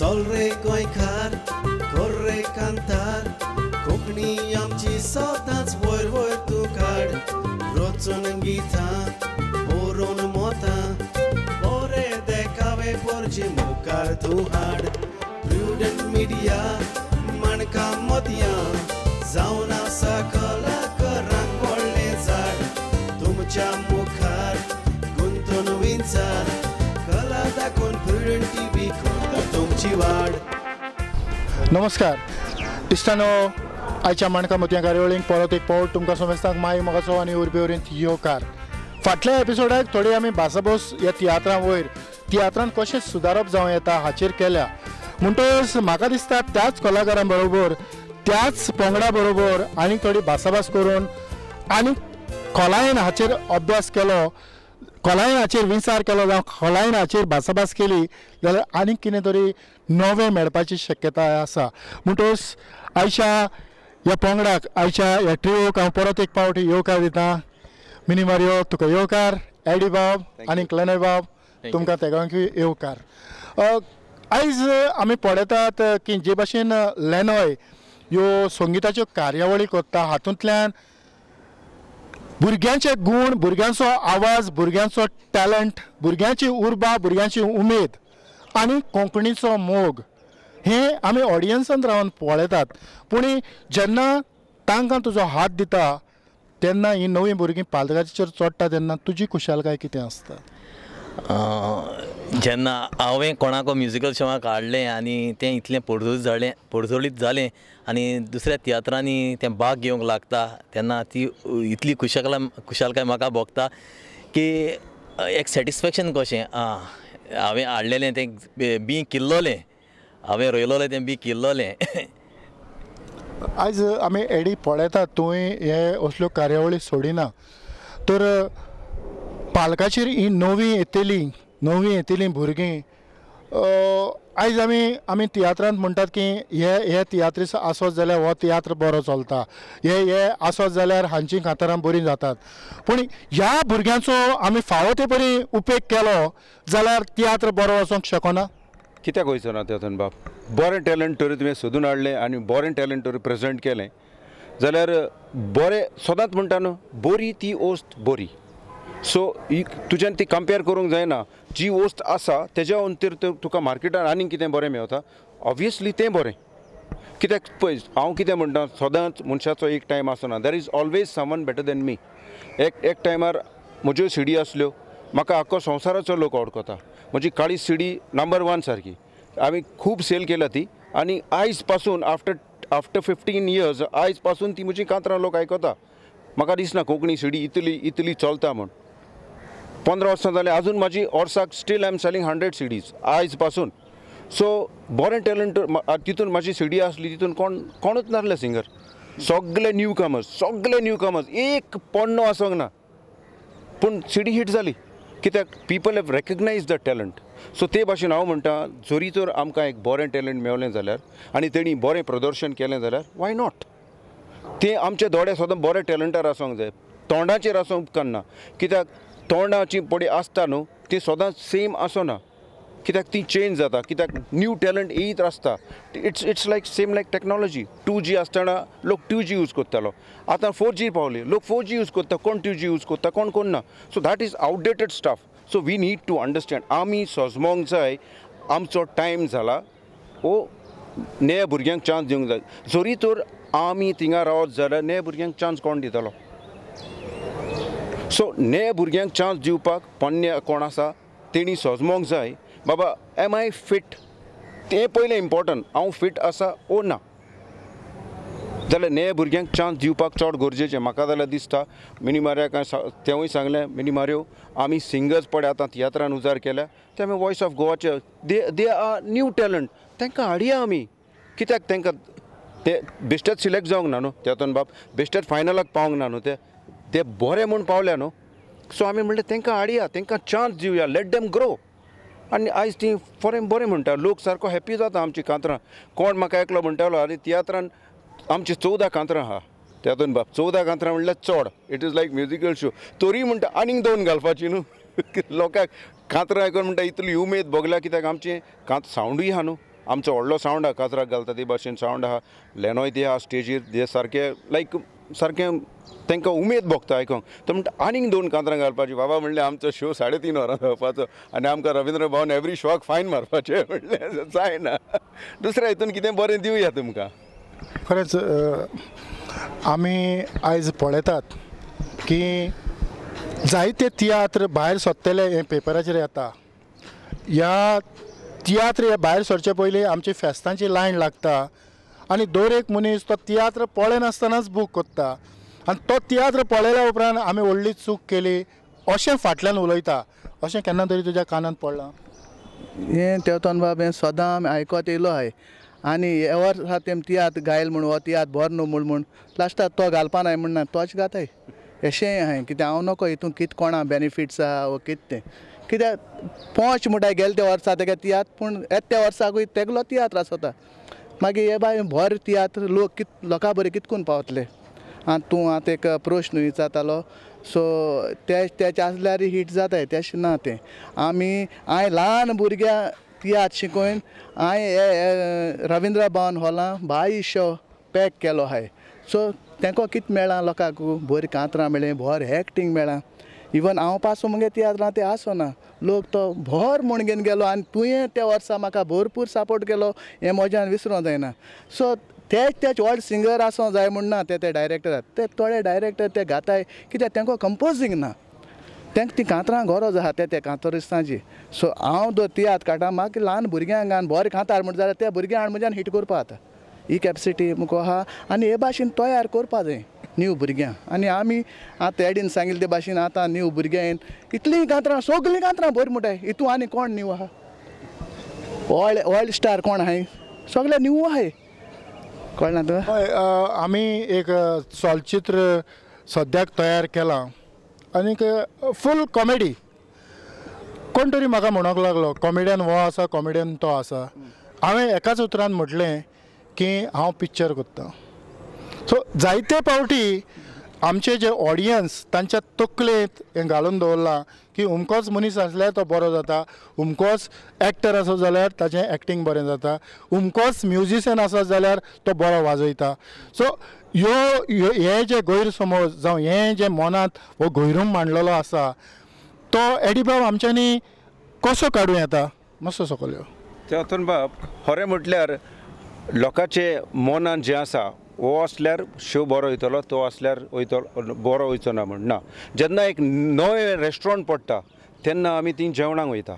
चल रे गोंयकार कर रे कांतार कोंकणी आमची सदांच वयर वयर तूं काड रचून गितां बरोवन मोतां बरे देखावे पोरचे मुखार तूं हाड प्रुडंट मिडिया माणकां मोतयां जावन आसा कलाकारांक व्हडलें झाड तुमच्या मुखार गुंतून विंचार कला दाखोवन प्रुडंट टीव्ही करता तुमची वाड. नमस्कार इश्टानो, आयच्या माणकां मोतयां कार्यावळींक परत एक पावट तुमकां समेस्तांक माय मोगाचो आनी उर्बेवरींत येवकार. फाटल्या एपिसोडाक थोडी आमी भासाभास ह्या तियात्रां वयर तियात्रान कशें सुदारप जावं येता हाचेर केल्या. म्हणटकच म्हाका दिसता त्याच कलाकारां बरोबर त्याच पंगडा बरोबर आनी थोडी भासाभास करून आनी खोलायेन हाचेर अभ्यास केलो, खोलायेन हाचेर विचार केलो जावं खोलायेन हाचेर भासाभास केली जाल्यार आनीक कितें तरी नवें मेळपाची शक्यताय आसा. म्हणटकच आयच्या ह्या पंगडाक, आयच्या ह्या ट्रिओक हांव परत एक पावट येवकार दिता. मिनी मारियो तुका येवकार, एडी बाब आनी क्लेनय बाब तुमकां तेगांकूय येवकार. आयज आमी पळयतात की जे भाशेन लेनॉय ह्यो संगिताच्यो कार्यावळी करता हातूंतल्यान भुरग्यांचे गूण, भुरग्यांचो आवाज, भुरग्यांचो टॅलंट, भुरग्यांची उर्बा, भुरग्यांची उमेद आनी कोंकणीचो मोग हे आमी ऑडियन्सान रावन पळयतात. पूण जेन्ना तांकां तुजो हात दिता तेन्ना ही नवीं भुरगीं पालकाचेर चडटा तेन्ना तुजी खुशालकाय कितें आसता? जेन्ना हांवें कोणाको म्युजिकल शोवाक हाडलें आनी तें इतलें पोरजोळीत जालें आनी दुसऱ्या तियात्रांनी तें भाग घेवंक लागता तेन्ना ती इतली खुशालकाय म्हाका भोगता की एक सॅटिस्फेक्शन कशें हांवें हाडलेलें तें बी किल्लोलें, हांवें रोयलोलें तें बी किल्लोलें. आयज आमी एडी पळयतात तुवें हे असल्यो कार्यावळी सोडिना तर पालकाचेर ही नवी येतली भुरगीं आयज आमी आमी तियात्रांत म्हणटात की हे हे तियात्रीस आसत जाल्यार हो तियात्र बरो चलता, हे हे आसत जाल्यार हांची कांतारां बरीं जातात. पूण ह्या भुरग्यांचो आमी फावो ते परी उपेग केलो जाल्यार तियात्र बरो वचोंक शकना. कित्याक वयचो ना तेतून बाब? बरें टॅलंट तरी तुवें सोदून हाडलें आनी बरें टॅलंट तरी प्रेजेंट केलें जाल्यार बरें सदांच म्हणटा न्हू बरी ती वस्त बरी. सो तुज्यान ती कंपेर करूंक जायना. जी वस्त आसा तेज्या अंतर तुका मार्केटान आनीक कितें बरें मेवता ऑब्वियसली तें बरें. कित्याक पळय हांव कितें म्हणटा, सदांच मनशाचो एक टायम आसना. There is always someone better than me. एक एक टायमार म्हज्यो सिडी आसल्यो, म्हाका आख्खो संवसाराचो लोक वळखता. म्हजी काळी सिडी नंबर 1 सारकी आमी खूब सेल केल्या ती आनी आयज पासून आफ्टर 15 इयर्स आयज पासून ती म्हजी कांतरां लोक आयकता. म्हाका दिसना कोंकणी सिडी इतली इतली चलता म्हूण. 15 वर्सां जालीं आजून म्हाजी वर्साक still I am selling 100 CDs आयज पासून. सो बरें टॅलंट तितून म्हाजी सिडी आसली तितून कोणूच नासले सिंगर, सगळे न्यू कमर्स, सगळे न्यू कमर्स, एक पोन्नो आसूंक ना. पूण सिडी हिट जाली कित्याक people have recognise the talent. So ते भाशेन हांव म्हणटा जरी तर आमकां एक बरें टॅलंट मेवलें जाल्यार आनी तेणी बरें प्रदर्शन केलें जाल्यार why not. तें आमचे दोळे सदां बरें टॅलंटार आसूंक जाय, तोंडाचेर आसूंक उपकारना. कित्याक तोंडाची पळय आसता न्हू ती सदांच सेम आसना, कित्याक ती चेंज जाता, कित्याक न्यू टॅलंट येयत आसता. It's it's like same like technology. 2G आसतना लोक 2G use करतालो, आतां 4G पावली, लोक 4G use करता, कोण 2G use करता, कोण कोण ना. So that is outdated stuff. So we need to understand आमी सजमोंक जाय, आमचो टायम जाला ओ नव्या भुरग्यांक चान्स दिवंक जाय. जरी तर आमी थिंगा रावत जाल्यार नव्या भुरग्यांक चान्स कोण दितलो? सो नव्या भुरग्यांक चान्स दिवपाक पोन्ने कोण आसा तेणी सजमोंक जाय. बाबा एम I fit तें पयलें इम्पोर्टंट, हांव फिट आसा ओ ना जाल्यार नव्या भुरग्यांक चान्स दिवपाक चड गरजेचें म्हाका जाल्यार दिसता. मिनी मारियाक तेंवूय सांगलें, मिनी मारियो आमी सिंगर्स पळय आतां तियात्रान उजार केल्या ते आमी वॉयस ऑफ गोवाचे, they are new talent, तांकां हाडया आमी. कित्याक तांकां ते बेश्टेच सिलेक्ट जावंक ना न्हू तेतून बाब, बेश्टेच फायनलाक पावंक ना न्हू, ते बरे म्हूण पावल्या न्हू. सो आमी म्हणलें तांकां हाडया, तांकां चान्स दिवया, let them grow. आनी आयज ती फॉरेन बरें म्हणटा, लोक सारको हॅपी जाता आमची कांतरां. कोण म्हाका एकलो म्हणटालो आरे तियात्रान आमची 14 कांतरां आहा तेतून बाब, 14 कांतरां म्हणल्यार चड, it is like musical show. तरी म्हणटा आनीक 2 घालपाची न्हू लोकांक कांतरां आयकून म्हणटा इतली उमेद भोगल्या कित्याक आमचें कांत सावंडूय आहा न्हू. आमचो व्हडलो सावंड आहा, काजराक घालता ते भाशेन सावंड आहा, लेनोय ते आहा स्टेजीर, ते सारके लायक सारकें तांकां उमेद भोगता आयकोंक. तो म्हणटा आनीक 2 कांतरां घालपाची. बाबा म्हणलें आमचो शो 3.5 वरां जावपाचो आनी आमकां रविंद्र भवन एवरी शोक फायन मारपाचें, म्हणलें जायना, दुसऱ्या हितून कितें बरें दिवया तुमकां. खरेंच आमी आयज पळयतात की जायते तियात्र भायर सोदतले हें पेपराचेर येता. ह्या तियात्र हे भायर सरचे पयलीं आमची फेस्तांची लायन लागता आनी दर एक मनीस तो तियात्र पळयनासतनाच बूक करता आनी तो तियात्र पळयल्या उपरांत आमी व्हडली चूक केली अशें फाटल्यान उलयता. अशें केन्ना तरी तुज्या कानांत पडलां? हें तेवतन बाब हें सदां आमी आयकत येयलो आहाय आनी हे वर्सा तेम तियात्र गायल म्हूण हो तियात्र बरो न्हू म्हूण लास्टाक तो घालपा नाय म्हण ना तोच घाताय अशेंय आहाय. कित्याक हांव नको हितून कितें कोणा बेनिफिट्स आहा वो कितें तें, कित्याक पोंच म्हणटाय गेले त्या वर्सा तेगे तियात्र, पूण येता त्या वर्साकूय तेगलो तियात्र आसता. मागीर हे बाय बरो तियात्र लोक कित लोकां बरें कितकून पावतले. आतां तूं आतां एक प्रश्न विचारतालो सो ते तेचे आसल्यार हिट जाताय, तेशें ना तें. आमी हांवें ल्हान भुरग्यां तियात्र शिकोवन हांवें रविंद्र भवन हॉलां बाई शो पॅक केलो आहाय. सो तेंको कितें मेळ्ळां लोकांक, बरीं कांतरां मेळ्ळीं, बरें एक्टींग मेळ्ळां. इवन हांव पासून मुगे तियात्रां तें आसना, लोक तो भर म्हूण घेवन गेलो आनी तुवें त्या वर्सा म्हाका भरपूर सपोर्ट केलो हें म्हज्यान विसरूंक जायना. सो तेच तेच व्हड सिंगर आसूं जाय म्हूण ना, ते ते डायरेक्टर ते थोडे डायरेक्टर ते घाताय कित्याक तेंको कंपोजींग ना, तेंका ती कांतरां गरज आहा ते ते कांतरिस्तांची. सो हांव दो तियात्र काडटा म्हाका ल्हान भुरग्यांक आनी बरें कांतार म्हणटा जाल्यार त्या भुरग्यांक हाड म्हज्यान हिट करपा जाता, ही कॅपेसिटी मुको आहा आनी हे भाशेन तयार करपा जाय न्यू भुरग्यांक. आनी आमी आतां एडीन सांगिल्ले ते भाशेन आतां न्यू भुरग्यां येवन इतलीं कांतरां सगळीं कांतरां बरीं म्हणटाय, हितून आनी कोण न्यू आहा, ऑल स्टार कोण आहाय, सगळे न्यू आहाय. कळना तुका? हय, आमी एक चलचित्र सद्याक तयार केलां आनीक फूल कॉमेडी. कोण तरी म्हाका म्हणूंक लागलो कॉमेडियन हो आसा, कॉमेडियन तो आसा. हांवें एकाच उतरान म्हटलें की हांव पिक्चर करतां. सो जायते पावटी आमचे जे ऑडियन्स तांच्या तकलेंत हें घालून दवरलां की अमकोच मनीस आसल्यार तो बरो जाता, अमकोच एक्टर आसत जाल्यार ताचें एक्टींग बरें जाता, अमकोच म्युजिशियन आसत जाल्यार तो बरो वाजयता. सो ह्यो हे जे गैरसमज जावं हें जे मनांत हो गैरूम मांडलेलो आसा तो एडी बाब आमच्यांनी कसो काडूं येता? मातसो सकयल यो. तेवतन बाब, खरें म्हटल्यार लोकांचे मनान जें आसा हो आसल्यार शो बरो वयतलो, तो आसल्यार वयतलो बरो वयचो ना म्हण ना. जेन्ना एक नवें रेस्टॉरंट पडटा तेन्ना आमी थंय जेवणाक वयता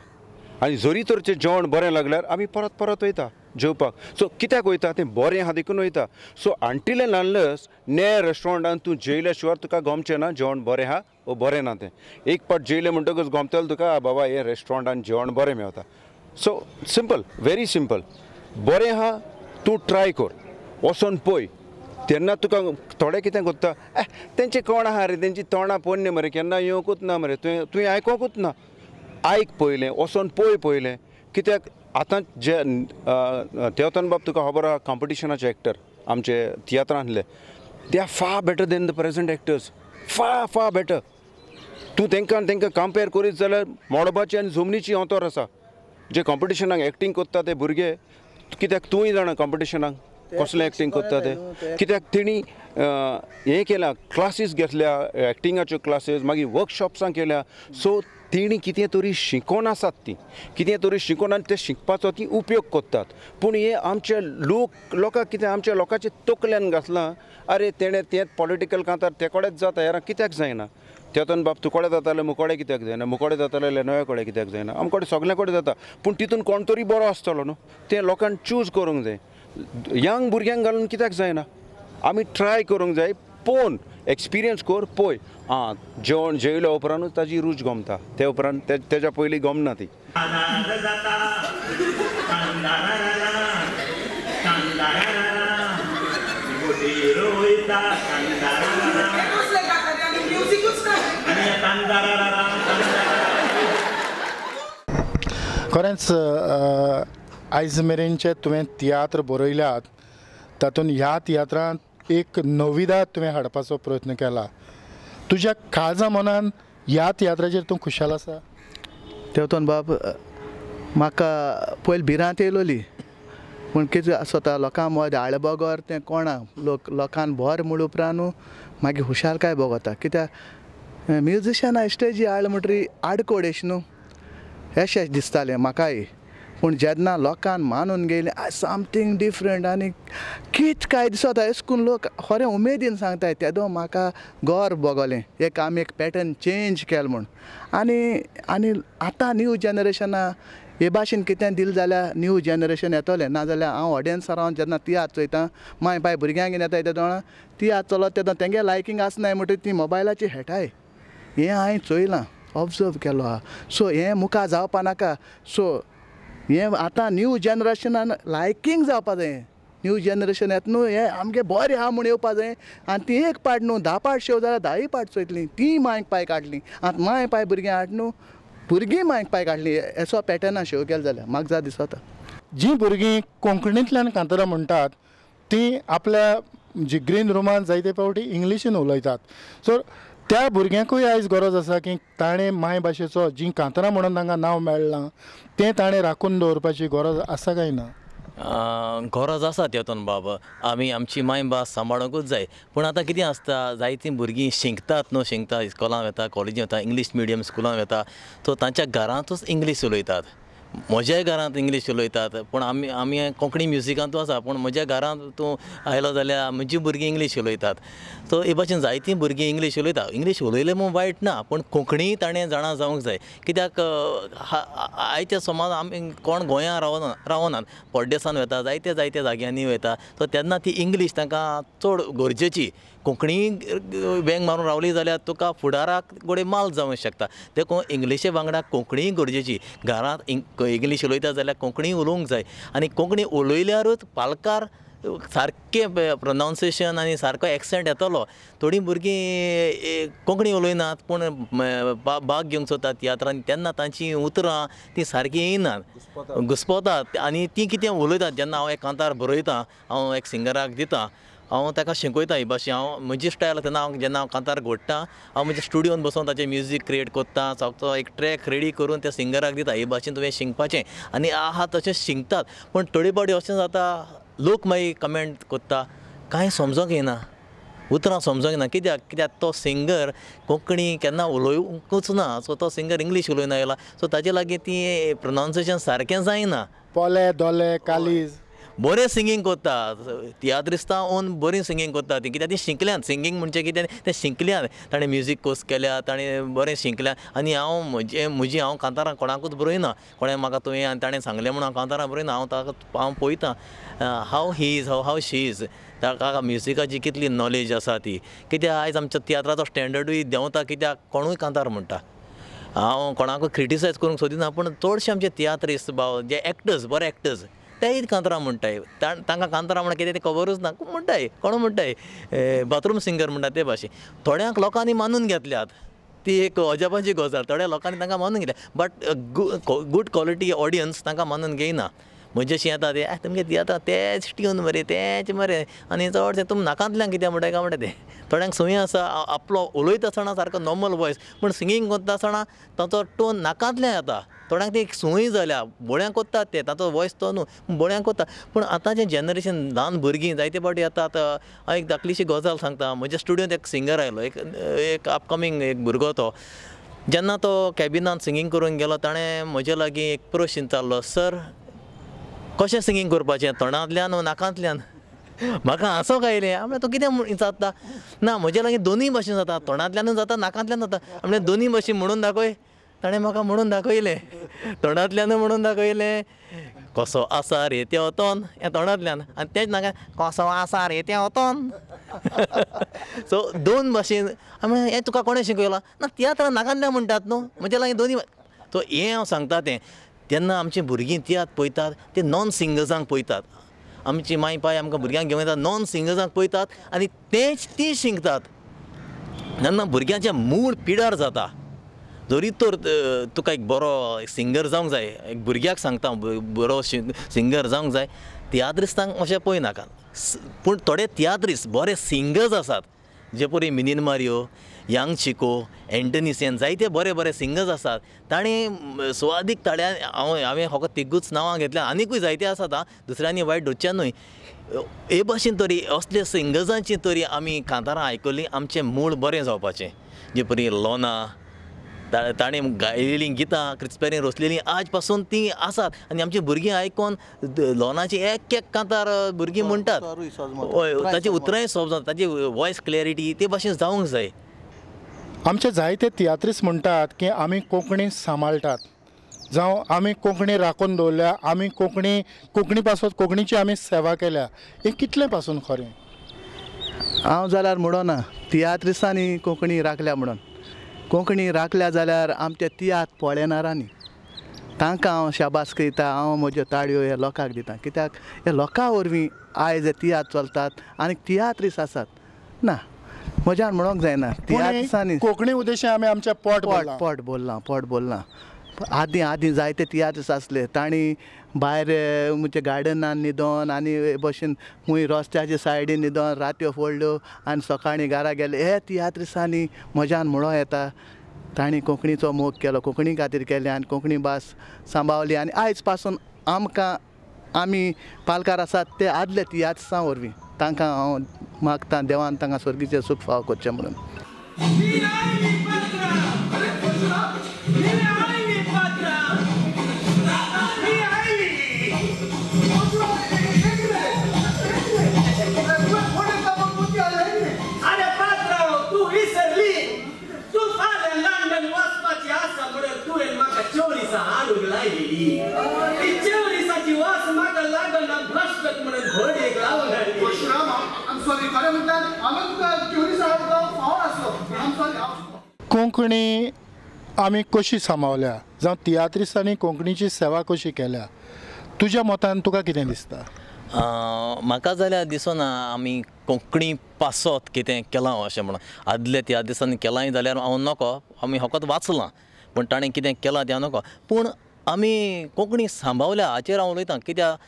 आनी जरी तर तें जेवण बरें लागल्यार आमी परत परत वयता जेवपाक. सो कित्याक वयता तें बरें आहा देखून वयता. सो आंटील एंड अनलेस नये रेस्टॉरंटान तूं जेयल्या शिवाय तुका गमचें ना जेवण बरें आहा वो बरें ना तें. एक पाट जेयलें म्हणटकच गमतलें तुका बाबा हे रेस्टॉरंटान जेवण बरें मेवता. सो सिंपल, वेरी सिंपल, बरें आहा तूं ट्राय कर, वचोन पळय. तेन्ना तुका थोडे कितें कोत्ता तेंचे कोण आहा रे, तेंची तोंडां पोन्ने मरे, केन्ना येवंकूच ना मरे, तुवें तुवें आयकोंकूच ना. आयक पयलें, वचोन पळय पयलें. कित्याक आतां जे तेवतन बाब तुका खबर आहा कॉम्पिटिशनाचे एक्टर आमचे तियात्रांतले they are far better than the present actors, far far better. तूं तेंकां तेंकां कंपेर करीत जाल्यार मळबाची आनी जमनीची अंतर आसा. जे कॉम्पिटिशनाक एक्टींग करता ते भुरगे, कित्याक तूंय जाणा कॉम्पिटिशनाक कसलें एक्टींग करता ते, कित्याक तेणी हें केलां, क्लासीस घेतल्या एक्टिंगाच्यो क्लासीस, मागीर वर्कशॉप्सां केल्या. सो तेणी कितें तरी शिकोन आसात, ती कितें तरी शिकोन आनी ते शिकपाचो ती उपयोग करतात. पूण हे आमचे लोक लोकांक कितें आमच्या लोकांचे तकल्यान घातलां, अरे तेणें तें पॉलिटिकल कांतार ते कडेच जाता, हेरां कित्याक जायना. तेतून बाब तुकोडे जाताले मुकोडे कित्याक जायना, मुकोडे जाताले लेनोया कडेन कित्याक जायना, आमचे कडेन सगल्या कडेन जाता. पूण तितून कोण तरी बरो आसतलो न्हू, तें लोकांक चूज करूंक जाय. यंग भुरग्यांक घालून कित्याक जायना, आमी ट्राय करूंक जाय, पळोवन एक्सपिरियन्स कर पळय. आं, जेवण जेयल्या उपरांतूच ताजी रूच गमता, ते उपरांत तेज्या पयलीं गमना ती. खरेंच आयज मेरेनचे तुवें तियात्र बरयल्यात तातूंत ह्या तियात्रांत एक नविदाद तुवें हाडपाचो प्रयत्न केला. तुज्या काळजा मनान ह्या तियात्राचेर तूं खुशाल आसा? तेवतन बाब, म्हाका पयलीं भिरांत येयलोली पूण कितें आसता लोकां मदीं हाड बगर तें कोणा लोक लोकान भर म्हूण उपरांत न्हू मागीर हुशारकाय भोगता कित्याक म्युजिशना स्टेजी हाड म्हणटरी आडकोड एश न्हू अशें दिसतालें म्हाकाय. पूण जेन्ना लोकान मानून गेले समथींग डिफरंट आनी कित काय दिसता अशें करून लोक खरें उमेदीन सांगताय तेदो म्हाका गर्व भोगलें एक आमी एक पॅटर्न चेंज केलो म्हूण. आनी आनी आतां न्यू जनरेशना हे भाशेन कितें दिलें जाल्यार न्यू जनरेशन येतलें. नाजाल्यार हांव ऑडियन्सा रावन जेन्ना तियात्र चोयता माय पाय भुरग्यांक घेवन येताय तेदो तियात्र चलत तेदो तेंगे लायकींग आसनाय म्हणटरी ती मोबायलाचेर हेटाय हें हांवें चोयलां ऑब्जर्व केलो आहा. सो हें मुखार जावपा नाका. सो हें आतां न्यू जनरेशनान लायकींग जावपा जाय. न्यू जनरेशन येता न्हू हें आमगे बरें आहा म्हूण येवपा जाय आनी ती एक पाट न्हू 10 पाट शेव जाल्यार 10 पाट चोयतलीं तीं मायक पाय काडलीं. आतां माय पाय भुरग्यां हाड न्हू भुरगीं मायक पाय काडलीं असो पॅटर्ना शेव केलो जाल्यार म्हाका जाय दिसता. जी भुरगीं कोंकणींतल्यान कांतारां म्हणटात तीं आपल्या जी ग्रीन रुमान जायते फावटी इंग्लिशीन उलयतात. सो त्या भुरग्यांकूय आयज गरज आसा की ताणें मायभाशेचो जीं कांतारां म्हणून तांकां नांव मेळ्ळां तें ताणें राखून दवरपाची गरज आसा काय ना? गरज आसा तेतून बाब, आमी आमची मायभास सांबाळूंकूच जाय. पूण आतां कितें आसता जायतीं भुरगीं शिकतात न्हू, शिकता इस्कॉलान वता, कॉलेजीन वता, इंग्लीश मिडियम स्कुलान वता, सो तांच्या घरांतूच इंग्लीश उलयतात. म्हज्याय घरांत इंग्लीश उलयतात पूण आमी आमी कोंकणी म्युजिकांतू आसा पूण म्हज्या घरांत तूं आयलो जाल्यार म्हजीं भुरगीं इंग्लीश उलयतात. सो हे भाशेन जायतीं भुरगीं इंग्लीश उलयता. इंग्लीश उलयलें म्हूण वायट ना पूण कोंकणीय ताणें जाणा जावंक जाय. कित्याक आयच्या समाज आमी कोण गोंयांत रावनात, परदेसान वता, जायते जायते जाग्यांनी वयता. सो तेन्ना ती इंग्लीश तांकां चड गरजेची. कोंकणी वेंग मारून रावली जाल्यार तुका फुडाराक घडये माल जावंक शकता. देखून इंग्लिशे वांगडा कोंकणीय गरजेची. घरांत इंग्लीश उलयता जाल्यार कोंकणी उलोवंक जाय आनी कोंकणी उलयल्यारूच पालकार सारकें प्रोनावन्सिएशन आनी सारको एक्सेंट येतलो. थोडीं भुरगीं कोंकणी उलयनात पूण भाग घेवंक सोदतात तियात्रान, तेन्ना तांचीं उतरां तीं सारकीं येयनात, घुस्पतात आनी तीं कितें उलयतात. जेन्ना हांव एक कांतार बरयतां, हांव एक सिंगराक दिता, हांव ताका शिकयता ही भाशेन हांव म्हजी स्टायल. तेन्ना हांव जेन्ना हांव कांतार घोडटा हांव म्हज्या स्टुडियोन बसोन ताचें म्युजीक क्रिएट करता, सगळो एक ट्रॅक रेडी करून त्या सिंगराक दिता ही भाशेन तुवें शिकपाचें आनी आहा तशें शिकतात. पूण थोडे फावटी अशें जाता लोक मागीर कमेंट करता कांय समजोंक येना, उतरां समजोंक येना. कित्याक कित्याक तो सिंगर कोंकणी केन्ना उलोवंकूच ना. सो तो सिंगर इंग्लीश उलोयना आयला, सो ताजे लागीं ती प्रोनावन्सिएशन सारकें जायना. पोले दोले कालीज बरें सिंगींग करता तियात्रिस्तां ओन बरीं सिंगींग करता तीं, कित्याक तीं शिकल्यांत. सिंगींग म्हणजे कितें तें शिकल्यांत, ताणें म्युजीक कोर्स केल्या, ताणें बरें शिकल्यां. आनी हांव म्हजें म्हजी हांव कांतारां कोणाकूच बरयना, कोणें म्हाका तुवें आनी ताणें सांगलें म्हूण हांव कांतारां बरयना. हांव ताका हांव पळयतां how he is, how she is, ताका म्युजिकाची कितली नॉलेज आसा ती. कित्याक आयज आमच्या तियात्राचो स्टँडर्डूय देंवता कित्याक कोणूय कांतार म्हणटा. हांव कोणाकूय क्रिटिसायज करूंक सोदिना पूण चडशे आमचे तियात्रिस्त भाव जे एक्टर्स, बरे एक्टर्स तेय कांतारां म्हणटाय. तांकां कांतारां म्हणटा कितें तें खबरूच ना. म्हणटाय कोण म्हणटाय बाथरूम सिंगर म्हणटा ते भाशेन. थोड्यांक लोकांनी मानून घेतल्यात, ती एक अजापाची गजाल. थोड्या लोकांनी तांकां मानून घेतल्या बट गूड क्वॉलिटी ऑडियन्स तांकां मानून घेयना. म्हजेशी येता ते तुमगे तियात्रां तेच ट्यून मरे तेच मरे आनी चडशें तुमी नाकांतल्यान कितें म्हणटाय काय म्हणटा ते. थोड्यांक संवय आसा आपलो उलयता आसतना सारको नॉर्मल वॉयस पूण सिंगींग करता आसतना ताचो टोन नाकांतल्यान येता. थोड्यांक ती एक संवय जाल्या, बोळ्यां करतात ते, ताचो वॉयस तो न्हू बोळ्यां करता. पूण आतांचें जनरेशन ल्हान भुरगीं जायते फावटी येतात. हांव एक धाकलीशी गजाल सांगता. म्हज्या स्टुडियोंत एक सिंगर आयलो, एक अपकमींग एक भुरगो तो. जेन्ना तो कॅबिनान सिंगींग करूंक गेलो ताणें म्हजे लागीं एक प्रश्न विचारलो, सर कशें सिंगींग करपाचें, तोंडांतल्यान वो नाकांतल्यान? म्हाका हांसोंक आयलें. हांवें तूं कितें विचारता? ना म्हजे लागीं दोनूय भाशेन जाता, तोंडांतल्यानूय जाता नाकांतल्यान जाता. म्हणलें दोनूय भाशेन म्हणून दाखय. ताणें म्हाका म्हणून दाखयलें, तोंडांतल्यानूय म्हणून दाखयलें, कसो आसा रे तेवतोन हें तोंडांतल्यान आनी तेंच नाका कसो आसा रे तेवतोन. सो दोन भाशेन. हांवें हें तुका कोणें शिकयलां? ना तियात्रां नाकांतल्यान म्हणटात न्हू म्हजे लागीं दोनूय. सो हें हांव सांगता तें तेन्ना आमचीं भुरगीं तियात्र पळयतात ते नॉन सिंगर्सांक पळयतात. आमची माय पाय आमकां भुरग्यांक घेवन येतात, नॉन सिंगर्सांक पळयतात आनी तेंच तीं शिकतात. जेन्ना भुरग्यांचें मूड पिडार जाता. जरी तर तुका एक बरो सिंगर जावंक जाय, एक भुरग्याक सांगता बरो सिंगर जावंक जाय, तियात्रिस्तांक अशें पळयनाका. पूण थोडे तियात्रिस्त बरे सिंगर्स आसात, जे परी मिनीन मारियो, यांग चिको, एंटनी सेन, जायते बरे बरे सिंगर्स आसात. ताणें सुवादीक ताळ्यान हांवें फकत तिगूच नांवां घेतल्या, आनिकूय जायते आसात आं, दुसऱ्यांनी वायट धरचें न्हय. हे भाशेन तरी असले सिंगर्सांची तरी आमी कांतारां आयकलीं आमचें मूळ बरें जावपाचें. जे परी लोना ताणें गायलेलीं गितां क्रिस्पेरीन रचलेलीं आज पासून तीं आसात आनी आमचीं भुरगीं आयकोन लोनाची एक एक कांतार भुरगीं म्हणटात. हय, ताची उतरांय सोब जाता, ताची वॉयस क्लॅरिटी ते भाशेन जावंक जाय. आमचे जायते तियात्रीस म्हणटात की आमी कोंकणी सांबाळटात, जावं आमी कोंकणी राखून दवरल्या, आमी कोंकणी कोंकणी पासत कोंकणीची आमी सेवा केल्या. हें कितलें पासून खरें? हांव जाल्यार म्हणना तियात्रिसांनी कोंकणी राखल्या म्हणून. कोंकणी राखल्या जाल्यार आमचे तियात्र पळयणारांनी तांकां हांव शाबास करता. हांव म्हज्यो ताळयो ह्या लोकांक दिता, कित्याक ह्या लोकां वरवीं आयज हे तियात्र चलतात आनी तियात्रीस आसात. ना म्हज्यान म्हणूंक जायना तियात्रिसांनी कोंकणी उद्देश आमी आमच्या पोट पोट बोल्लां पोट बोल्लां. आदीं आदीं जायते तियात्रीस आसले, तांणी भायर म्हणजे गार्डनान न्हिदोन आनी भशेन खूंय रस्त्याच्या सायडीन न्हिदोन रात्यो फोडल्यो आनी सकाळीं घरा गेले. हे तियात्रिसांनी म्हज्यान म्हणूं येता तांणी कोंकणीचो मोग केलो, कोंकणी खातीर केलें आनी कोंकणी भास सांबाळली. आनी आयज पासून आमकां आमी पालकार आसात ते आदले तियात्रिसां वरवीं तांकां हांव मागतां देवान तांकां स्वर्गीचें सूख फावो करचें म्हणून. कोंकणी आमी कशी सांबाळल्या, जावं तियात्रिस्तांनी कोंकणीची सेवा कशी केल्या, तुज्या मतान तुका कितें दिसता? म्हाका जाल्यार दिसना आमी कोंकणी पासत कितें केलां अशें म्हणून. आदल्या तियात्रिस्तांनी केलांय जाल्यार हांव नको, आमी फकत वाचलां, पूण ताणें कितें केलां तें हांव नको. पूण आमी कोंकणी सांबाळल्या हाचेर हांव उलयतां, कित्याक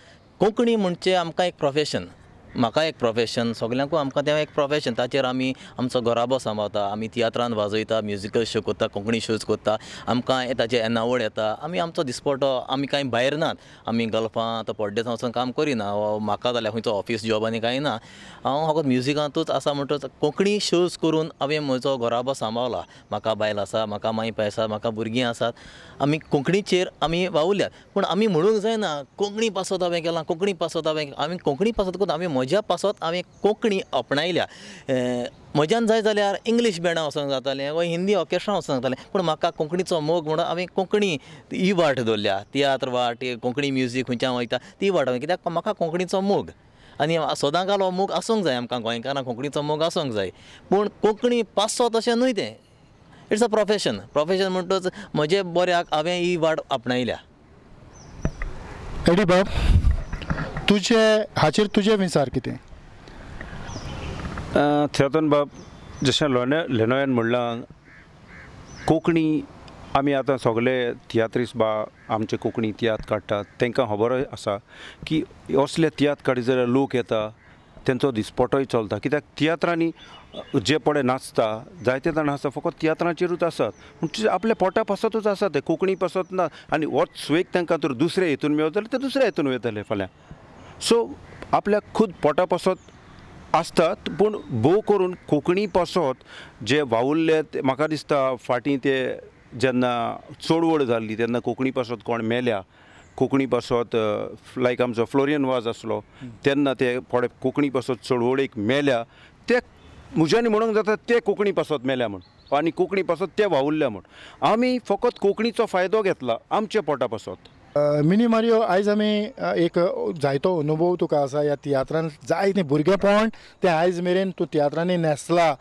कोंकणी म्हणचें आमकां एक प्रोफेशन, म्हाका एक प्रोफेशन, सगल्यांकूय आमकां तें एक प्रोफेशन. ताचेर आमी आमचो घराबो सांबाळता, आमी तियात्रान वाजयता, म्युजिकल शो करता, कोंकणी शोज करता, आमकां ताचे येणावळ येता. आमी आमचो दिसपटो, आमी कांय भायर नात, आमी गल्फां आतां पड्डेसां वचून काम करिना, म्हाका जाल्यार खंयचो ऑफिस जॉब आनी कांय ना, हांव फकत म्युजिकांतूच आसा. म्हणटच कोंकणी शोज करून हांवें म्हजो घराबो सांबाळला. म्हाका बायल आसा, म्हाका माय पाय आसा, म्हाका भुरगीं आसात, आमी कोंकणीचेर आमी वावुरल्यात. पूण आमी म्हणूंक जायना कोंकणी पासत हांवें केलां, कोंकणी पासत हांवें, आमी कोंकणी पासत करून आमी म्हज्या पासत हांवें कोंकणी आपणायल्या. म्हज्यान जाय जाल्यार इंग्लीश बँडां वचोंक जातालें वा हिंदी ऑर्केस्ट्रा वचोंक जातालें, पूण म्हाका कोंकणीचो मोग म्हणून हांवें कोंकणी ही वाट दवरल्या. तियात्र वाट, कोंकणी म्युजीक खंयच्यान वयता ती वाट, कित्याक म्हाका कोंकणीचो मोग आनी सदां काल हो मोग आसूंक जाय. आमकां गोंयकारांक कोंकणीचो मोग आसूंक जाय, पूण कोंकणी पासत अशें न्हय तें, it's a profession. Profession म्हणटच म्हजे बऱ्याक हांवें ही वाट आपणायल्या. एडी बाब, तुजे हाचेर तुजे विचार कितें? थेतन बाब, जशें लेनोयान म्हणलां, कोंकणी आमी आतां सगळे तियात्रीस बा आमचे कोंकणी तियात्र काडटात, तांकां खबर आसा की असले तियात्र काडीत जाल्यार लोक येता, तेंचो दिसपटोय चलता. कित्याक तियात्रांनी जे पळय नाचता जायते जाण आसा फकत तियात्रांचेरूच आसात, पूण आपल्या पोटा पासतूच आसा ते, कोंकणी पासत ना. आनी होच स्वेग तांकां तर दुसरे हितून मेळत जाल्यार ते दुसऱ्या हितून वयतले फाल्यां. सो आपल्याक खूद पोटा पासत आसतात, पूण भोव करून कोंकणी पासत जे वावुरले म्हाका दिसता फाटीं ते जेन्ना चळवळ जाल्ली तेन्ना कोंकणी पासत कोण मेल्या, कोंकणी पासत लायक आमचो फ्लोरियन वाज आसलो तेन्ना ते थोडे कोंकणी पासत चळवळीक मेल्या, ते म्हज्यानी म्हणूंक जाता ते कोंकणी पासत मेल्या म्हूण आनी कोंकणी पासत ते वावुरल्या म्हूण. आमी फकत कोंकणीचो फायदो घेतला आमच्या पोटा पासत. मिनी मारियो, आयज आमी एक जायतो अनुभव तुका आसा ह्या तियात्रान, जायते भुरगेपण तें आयज मेरेन तूं तियात्रांनी न्हेसला,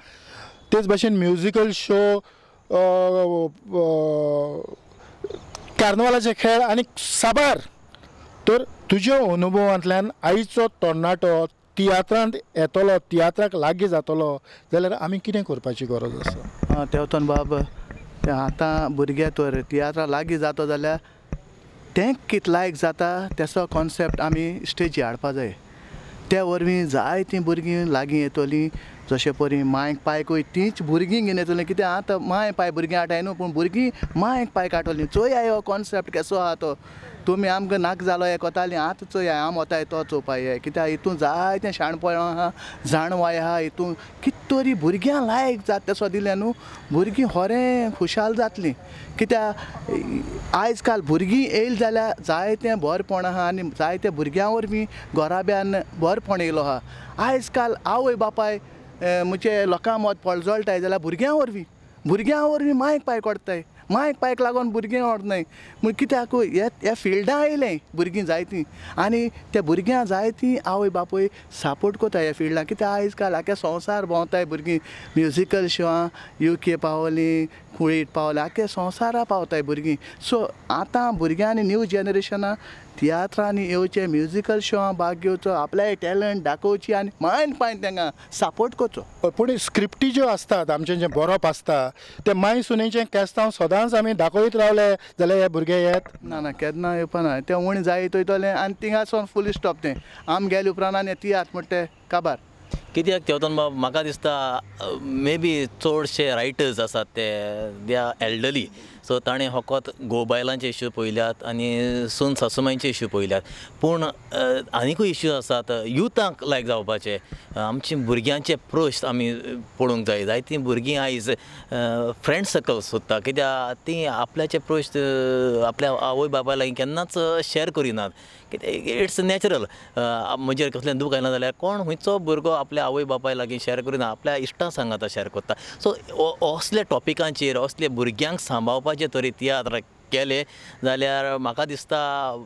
तेच भाशेन म्युजिकल शो, कार्नवालाचे खेळ आनी साबार. तर तुज्या अनुभवांतल्यान आयचो तरणाटो तियात्रांत येतलो, तियात्राक लागीं जातलो जाल्यार आमी कितें करपाची गरज आसा? तेवतन बाब, आतां भुरगे तर तियात्रा लागीं जातो जाल्यार तें कित लायक जाता तेसो कॉन्सेप्ट आमी स्टेजी हाडपा जाय. त्या वरवीं जायतीं भुरगीं लागीं येतलीं, जशें परी मांयक पायकूय तींच भुरगीं घेवन येतलीं कित्याक आतां मांय पाय भुरगीं हाडटाय न्हू पूण भुरगीं मांयक पायक हाडटलीं चोय हो कॉन्सेप्ट केसो आहा तो तुमी आमकां नाक जालो हें कोतालीं आतां चोय आम वताय तो चोवपाक हे कित्याक हितून जायतें शाणपण आहा जाणवाय आहा हितून कित तरी भुरग्यां लायक जाता तसो दिलें न्हू भुरगीं होरें खुशाल जातलीं कित्याक आयज काल भुरगीं येयली जाल्यार जायतें बरेंपण आहा आनी जायते भुरग्यां वरवीं घराब्यान बरेंपण येयलो आहा. आयज काल आवय बापाय म्हणजे लोकां मद पळजळटाय जाल्यार भुरग्यां वरवीं मायक पाय कोडताय मायक पायक लागून भुरगीं ओडनाय म्हण कित्याक ह्या फिल्डां येयलें भुरगीं जायतीं आनी त्या भुरग्यां जायतीं आवय बापूय सपोर्ट कोताय ह्या फिल्डां कित्याक आयज काल आख्या संवसार भोंवताय भुरगीं म्युजिकल शोआं UK पावलीं कुवेट पावलीं आख्या संवसारा पावताय भुरगीं. सो आतां भुरग्यांनी न्यू जनरेशनां तियात्रांनी येवचें म्युजिकल शोआं भाग घेवचो आपल्या टॅलंट दाखोवची आनी मायन पायन तांकां सपोर्ट करचो. पूण स्क्रिप्टी ज्यो आसतात आमचें जें बरोवप आसता तें माय सुनेचें केस्तांव सदांच आमी दाखयत रावले जाल्यार हे भुरगे येत ना ना केन्ना येवपा ना तें उणें जायत वयतलें आनी थिंगासोन फूल स्टॉप तें आम गेले उपरांत आनी तियात्र म्हणटा तें काबार कित्याक तेवतन बाब म्हाका दिसता मे बी चडशे रायटर्स आसात ते they are elderly सो ताणें फकत घोव बायलांचे इश्यू पळयल्यात आनी सून सासूमांयचे इश्यू पळयल्यात पूण आनिकूय इश्यू आसात युथांक लायक जावपाचे आमचे भुरग्यांचे प्रश्न आमी पळोवंक जाय. जायतीं भुरगीं आयज फ्रेंड सर्कल सोदता कित्याक तीं आपल्याचे प्रश्न आपल्या आवय बापाय लागीं केन्नाच शेअर करिनात कित्याक it's natural म्हजेर कसलें दूख आयलां जाल्यार कोण खंयचो भुरगो आपल्या आवय बापाय लागीं शेअर करिना आपल्या इश्टां सांगाता शेअर करता. सो असल्या टॉपिकांचेर असले भुरग्यांक सांबाळपाचे तरी तियात्र केले जाल्यार म्हाका दिसता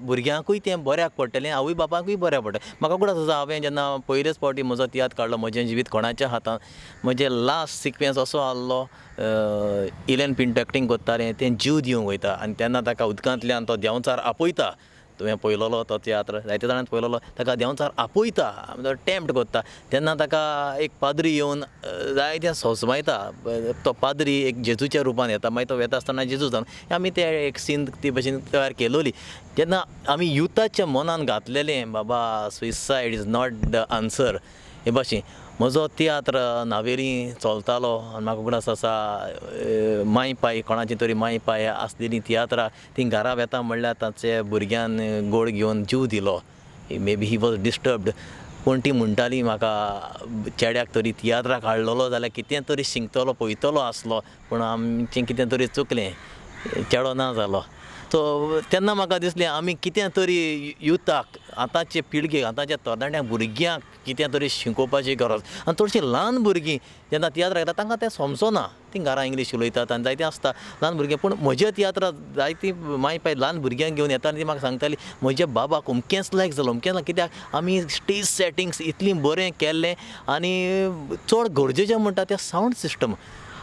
भुरग्यांकूय तें बऱ्याक पडटलें आवय बापायकूय बऱ्याक पडटलें. म्हाका उगडास आसा हांवें जेन्ना पयलेच फावटी म्हजो तियात्र काडलो म्हजें जिवीत कोणाच्या हातांत म्हजें लास्ट सिक्वेन्स असो आहलो इलेन पिंटो एक्टींग करतालें तें जीव दिवंक वयता आनी तेन्ना ताका उदकांतल्यान तो देंवचार आपयता तुवें पळयलोलो तो तियात्र जायते जाणांनी पळयलोलो ताका देंवचार आपयता टेम्प्ट करता तेन्ना ताका एक पाद्री येवन जायतें सोसमायता तो पाद्री एक जेजूच्या रुपान येता मागीर तो वेता आसतना जेजू जावन आमी ते एक सीन ती भशेन तयार केलोली. तेन्ना आमी युथाच्या मनान घातलेलें बाबा suicide is not the answer हे भाशेन म्हजो तियात्र नावेली चलतालो आनी म्हाका उगडास आसा मांय पाय कोणाची तरी मांय पाय आसलेली तियात्रां तीं घरा वेता म्हणल्यार ताचे भुरग्यान गोळ घेवन जीव दिलो may be he was disturbed पूण ती म्हणटाली म्हाका चेड्याक तरी तियात्राक हाडलेलो जाल्यार कितें तरी शिंकतलो पळयतलो आसलो पूण आमचें कितें तरी चुकलें चेडो ना जालो. सो तेन्ना म्हाका दिसलें आमी कितें तरी युथाक आतांचे पिळगेक आतांच्या तरणाट्या भुरग्यांक कितें तरी शिकोवपाची गरज आनी चडशीं ल्हान भुरगीं जेन्ना तियात्र येता तांकां तें समजना तीं घरा इंग्लीश उलयतात आनी जायतें आसता ल्हान भुरगीं पूण म्हज्या तियात्राक जायतीं माय पाय ल्हान भुरग्यांक घेवन येता आनी ती म्हाका सांगताली म्हज्या बाबाक अमकेंच लायक जालो अमकेंच लायक कित्याक आमी स्टेज सेटिंग्स इतलीं बरें केल्लें आनी चड गरजेचें म्हणटा तें सावंड सिस्टम.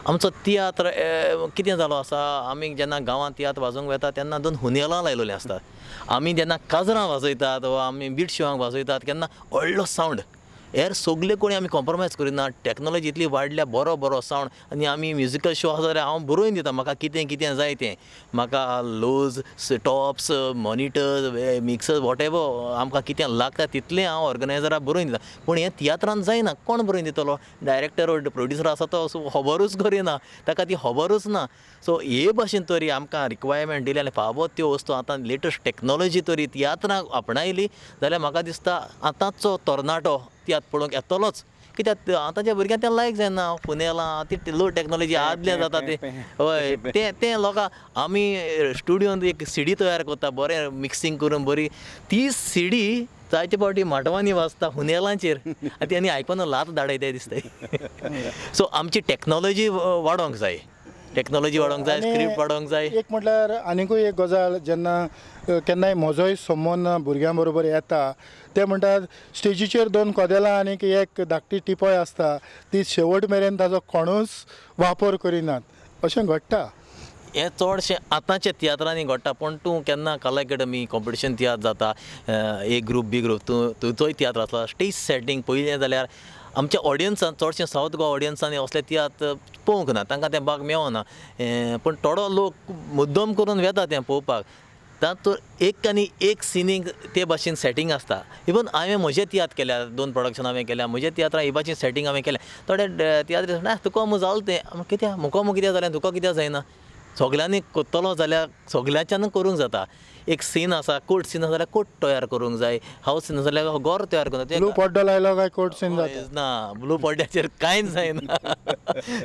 आमचो तियात्र कितें जालो आसा आमी जेन्ना गांवांत तियात्र वाजोवंक वेता तेन्ना दोन हुनेलां लायलेलीं आसतात आमी जेन्ना काजरां वाजयतात वा आमी बिटशिवांक वाजयतात केन्ना व्हडलो सावंड हेर सगळे कोणी आमी कॉम्प्रोमायज करिना टॅक्नोलॉजी इतली वाडल्या बरो बरो सावंड आनी आमी म्युजिकल शो आसा जाल्यार हांव बरोवन दिता म्हाका कितें कितें जाय तें म्हाका lows tops monitors mixers whatever आमकां कितें लागता तितलें हांव ऑर्गनायजराक बरोवन दिता पूण हें तियात्रान जायना कोण बरोवन दितलो डायरेक्टर प्रोड्युसर आसा तो खबरूच करिना ताका ती खबरूच ना. सो हे भाशेन तरी आमकां रिक्वायरमेंट दिली आनी फावो त्यो वस्तू आतां लेटस्ट टॅक्नोलॉजी तरी तियात्राक आपणायली जाल्यार म्हाका दिसता आतांचो तरणाटो तियात्र पळोवंक येतलोच कित्याक आतांच्या भुरग्यांक तें लायक जायना पुनेलां ती लो टॅक्नोलॉजी आदलें जाता तें हय तें तें लोकांक आमी स्टुडियोन एक सीडी तयार करता बरें मिक्सींग करून बरी ती सीडी जायते फावटी माटवांनी वाजता हुनेलांचेर आनी तेणी आयकून लात धाडयता दिसता. सो आमची टॅक्नोलॉजी वाडोवंक जाय टॅक्नोलॉजी वाडोवंक जाय स्क्रिप्ट वाडोवंक जाय. एक म्हटल्यार आनिकूय एक गजाल जेन्ना केन्नाय म्हजोय संबंद भुरग्यां बरोबर येता ते म्हणटात स्टेजीचेर दोन कदेलां आनीक एक धाकटी टिपॉय आसता ती शेवट मेरेन ताजो कोणूच वापर करिनात अशें घडटा. हें चडशें आतांच्या तियात्रांनी घडटा पूण तूं केन्ना कला अकादमी कॉम्पिटिशन तियात्र जाता ए ग्रूप बी ग्रूप तूं तुजोय तियात्र आसता स्टेज सेटींग पळयलें जाल्यार आमच्या ऑडियन्सान चडशें सावथ गोवा ऑडियन्सान असले तियात्र पळोवंक ना तांकां तें भाग मेळना पूण थोडो लोक मुद्दम करून वेता तें पळोवपाक तातूंत एक आनी एक सिनीक ते भाशेन सेटींग आसता. इवन हांवें म्हजे तियात्र केल्या, 2 प्रोडक्शन हांवें केल्या, म्हज्या तियात्रां हे भाशेन सेटींग हांवें केलें. थोडे तियात्र ना तुका मू जालें तें कित्याक मुको मू कित्याक जालें तुका कित्याक जायना, सगल्यांनी करतलो जाल्यार सगल्यांच्यानूच करूंक जाता. एक सीन आसा, कोर्ट सीन आसा जाल्यार कोर्ट तयार करूंक जाय, हावस सीन आसा जाल्यार घर तयार करूंक जाय. ब्लू पड्डो लायलो काय कोर्ट सीन जाता ना, ब्लू पड्ड्याचेर कांयच जायना.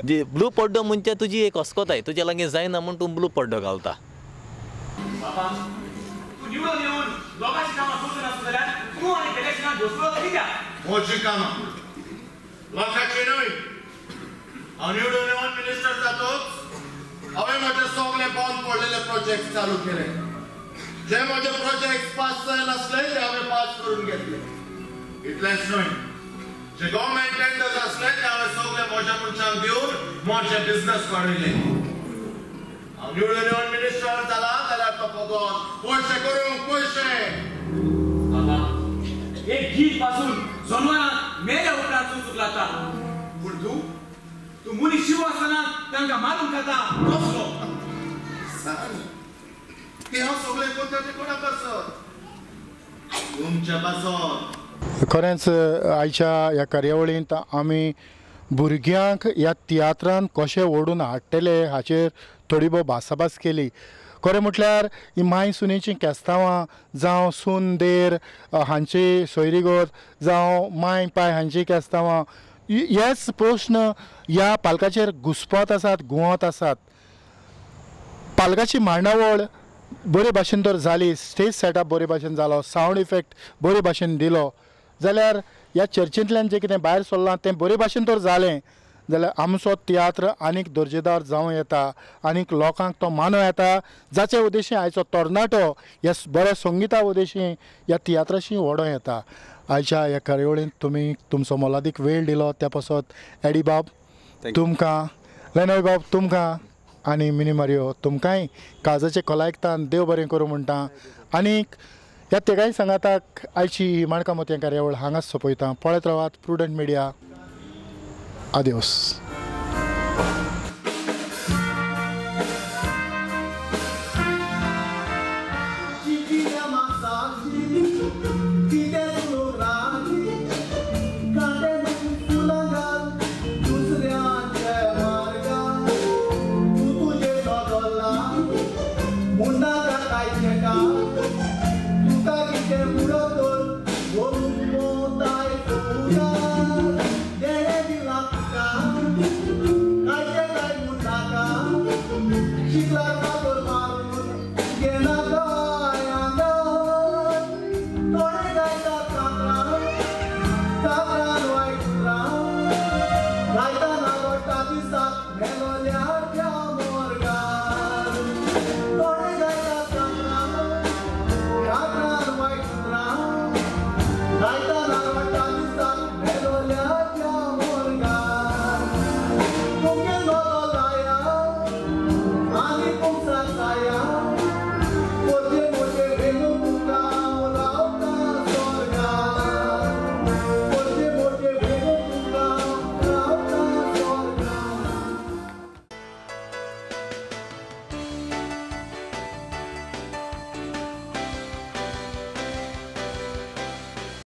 जी ब्लू पड्डो म्हणजे तुजी एक अस्कोताय, तुज्या लागीं जायना म्हूण तूं ब्लू पड्डो घालता. बाबा तूं निवडून येवन लोकांची कामां करूंक नासलो जाल्यार तूं आनी इलेक्शनाक घोसलो कित्याक? म्हजी कामां लोकांची न्हय. हांव निवडून येवन मिनिस्टर जातोच हांवें म्हजे सगळे बंद पडलेले प्रोजेक्ट चालू केले. जे म्हजे प्रोजेक्ट पास जायनासले ते हांवें पास करून घेतले. इतलेंच न्हय, जे गव्हर्मेंट टेंडर्स आसले ते हांवें सगळे म्हज्या मनशांक दिवन म्हजे बिजनस वाडयले. हांव निवडून येवन मिनिस्टर जाला जाल्यार तो फकत पयशे करूंक पयशे. बाबा एक गीत पासून जनवरां मेल्या उपरांत चुकूंक लागता, पूण तूं तूं मनीस शिव आसतना तांकां मारून खाता कसलो? सांग की हांव सगळें करता तें कोणा पासत? तुमच्या पासत. खरेंच आयच्या ह्या कार्यावळींत आमी भुरग्यांक ह्या तियात्रान कशें ओडून हाडटले हाचेर थोडी भोव भासाभास केली. खरें म्हटल्यार ही माय सुनेचीं केस्तांवां जावं सून देर हांची सोयरीगत जावं माय पाय हांची केस्तांवां, हेच प्रश्न ह्या पालकाचेर घुसपत आसात, घुंवत आसात. पालकाची मांडावळ बरे भाशेन तर जाली, स्टेज सेटअप बरे भाशेन जालो, सावंड इफेक्ट बरे भाशेन दिलो जाल्यार ह्या चर्चेंतल्यान जें कितें भायर सरलां तें बरे भाशेन तर जालें जाल्यार आमचो तियात्र आनीक दर्जेदार जावं येता, आनीक लोकांक तो मानूं येता, जाचे उद्देशी आयचो तरणाटो ह्या बऱ्या संगिता उद्देशी ह्या तियात्राशी ओडों येता. आयच्या ह्या कार्यावळींत तुमी तुमचो मोलादीक वेळ दिलो त्या पासत एडी बाब तुमकां, लेनोय बाब तुमकां आनी मिनी मारियो तुमकांय काळजाचे खोलायकतान देव बरें करूं म्हणटा. आनीक ह्या तेगाय सांगाताक आयची माणकां मोतयां कार्यावळ हांगाच सोंपयता. पळयत रावात prudent media. Adios. Munda ka kai cheka, tuka kite mulo tol,